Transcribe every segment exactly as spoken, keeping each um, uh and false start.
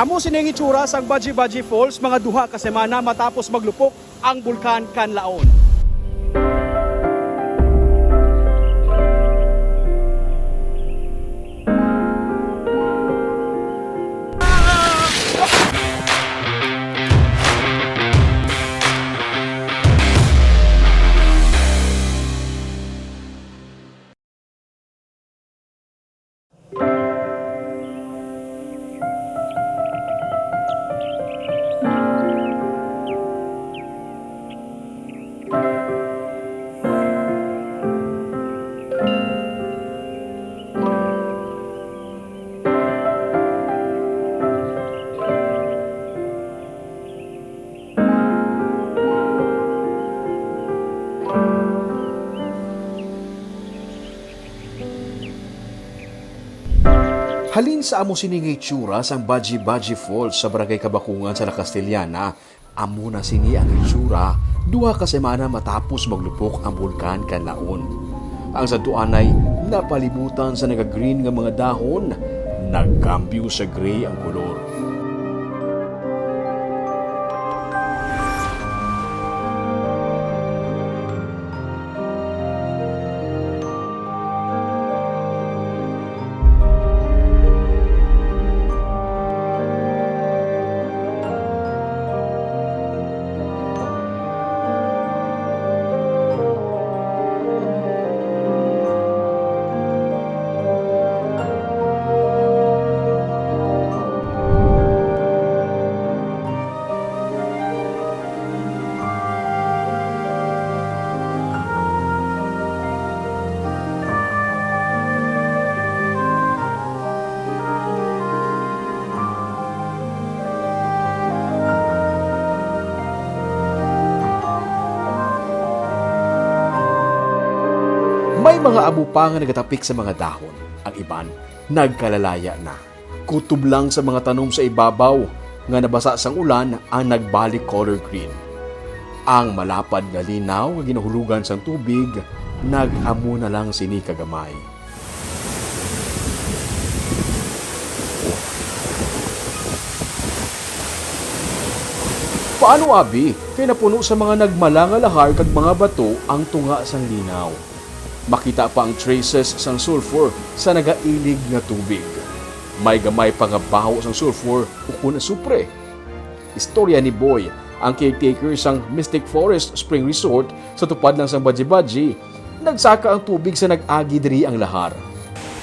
Amo sini ang itsura sang Baji Baji Falls mga duha ka semana matapos maglupok ang Bulkan Kanlaon. Halin sa amo sini nga itsura sang Baji Baji Falls sa Barangay Kabakungan sa La Castellana, amo na sini ang itsura duha ka semana matapos maglupok ang Bulkan Kanlaon. Ang santuanay napalibutan sa naga-green nga mga dahon, nagkambyo sa gray ang kolor. May mga amo pa nga nagatapik sa mga dahon, ang iban nagkalalaya na. Kutob lang sa mga tanom sa ibabaw nga nabasa sang ulan ang nagbalik color green. Ang malapad nga linaw nga ginahulugan sang tubig nag-amo na lang sini kagamay. Paano abi kay napuno sa mga nagmala nga lahar kag mga bato ang tunga sang linaw? Makita pa ang traces sang sulfur sa nagailig nga tubig. May gamay pa nga baho sang sulfur ukon asupre. Istorya ni Boy, ang caretaker sang Mystic Forest Spring Resort sa tupad lang sang Badji-Badji, nagsaka ang tubig sa nag-agi diri ang lahar.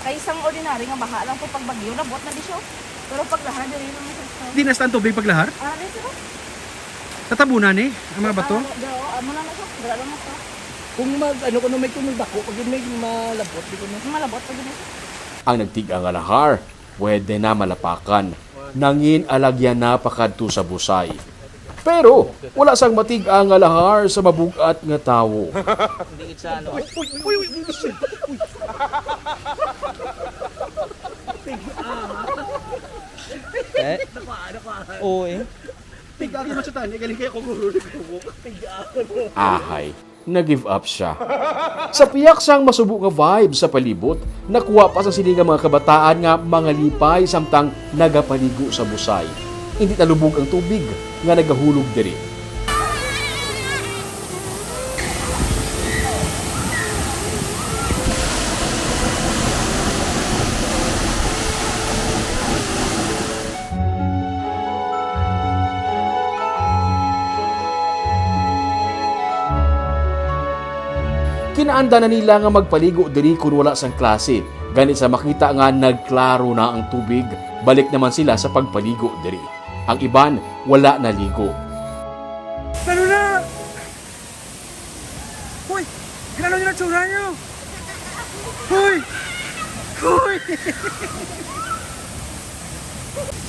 Kay sang ordinary nga baha lang po pag bagyo, labot na di siya. Pero pag lahar, diri lang siya. Di na sa ang tubig paglahar? Ah, di siya. Tatabunan ni ang mga bato? Ah, daw, amo lang na siya. Dala lang na siya. Kung mag, ano, kung may, kung may bako, pag may malabot, di ko na. Malabot, pag may. Ang nagtig-a nga lahar, pwede na malapakan. Nangin alagyan na pakadto sa busay. Pero wala sang matig-a nga lahar sa mabug-at nga tawo. Hindi gid sa ano. Uy, uy, uy, uy, uy, uy. Eh? Oo, eh. Tig-a, galing kay ako, guro, tig-a. Ahay, nag-give up siya. Sa piyak sang masubo nga vibe sa palibot, nakuha pa sang sini nga mga kabataan nga mangalipay samtang nagapaligo sa busay. Hindi nalubog ang tubig nga nagahulog diri. Kinaandanan nila nga magpaligo diri kon wala sang klase. Gani sa makita nga nagklaro na ang tubig, balik naman sila sa pagpaligo diri. Ang iban wala naligo. Lalo na! Hoy! Ginano nyo na tsura nyo? Hoy! Hoy!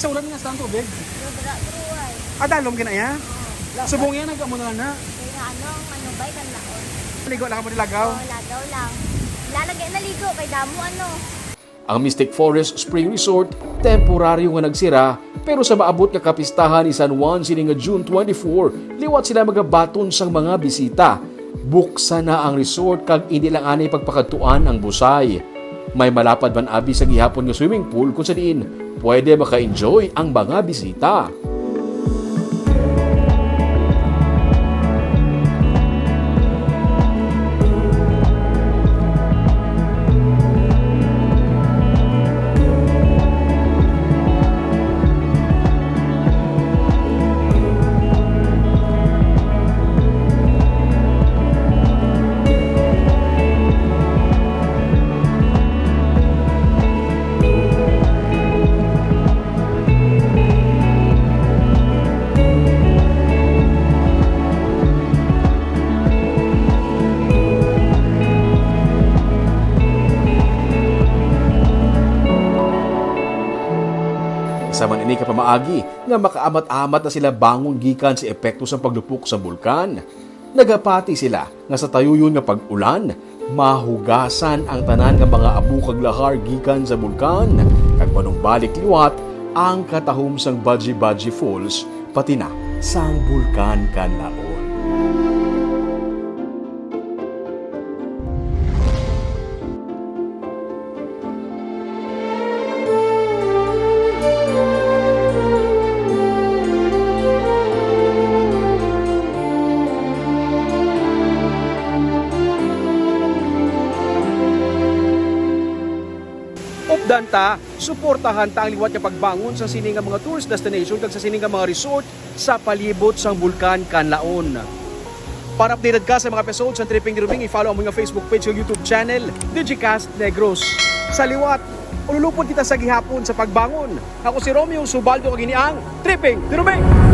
Sa ulan nga saan tubig? Sobra, bro, ay. Ah, dalom ka na iya? Oo. Subong yan, nag-amo na na. Kaya ano, ang ano ba, ikan laon? Ligo lang mo nilagaw? Oo, lagaw lang. Lalagay naligo, kay damo ano. Ang Mystic Forest Spring Resort, temporaryo nga nagsira, pero sa maabot nga kapistahan ni San Juan sini nga June twenty-four, liwat sila magabaton sang mga bisita. Buksan na ang resort kag indi lang anay pagpakadtuan ang busay. May malapad man abi sa gihapon nga swimming pool kung sa diin pwede maka-enjoy ang mga bisita. Isa man ini ka pamaagi nga makaamat-amat na sila bangon gikan sa epekto sang paglupok sa bulkan. Nagapati sila nga sa tayuyon nga pag-ulan, mahugasan ang tanan nga mga abo kag lahar gikan sa bulkan, kag manumbalik liwat ang katahom sang Baji-Baji Falls, pati na sang Bulkan Kanlaon. Updan ta, suportahan ta ang liwat nga pagbangon sa sini nga mga tourist destination kag sa sini nga mga resort sa palibot sang Bulkan Kanlaon. Para updated ka sa mga episode sa Tripping ni Ruming, i-follow ang mga Facebook page ug YouTube channel, Digicast Negros. Sa liwat, ululupod kita sa gihapon sa pagbangon. Ako si Romeo Subaldo, kag ini ang Tripping ni Ruming.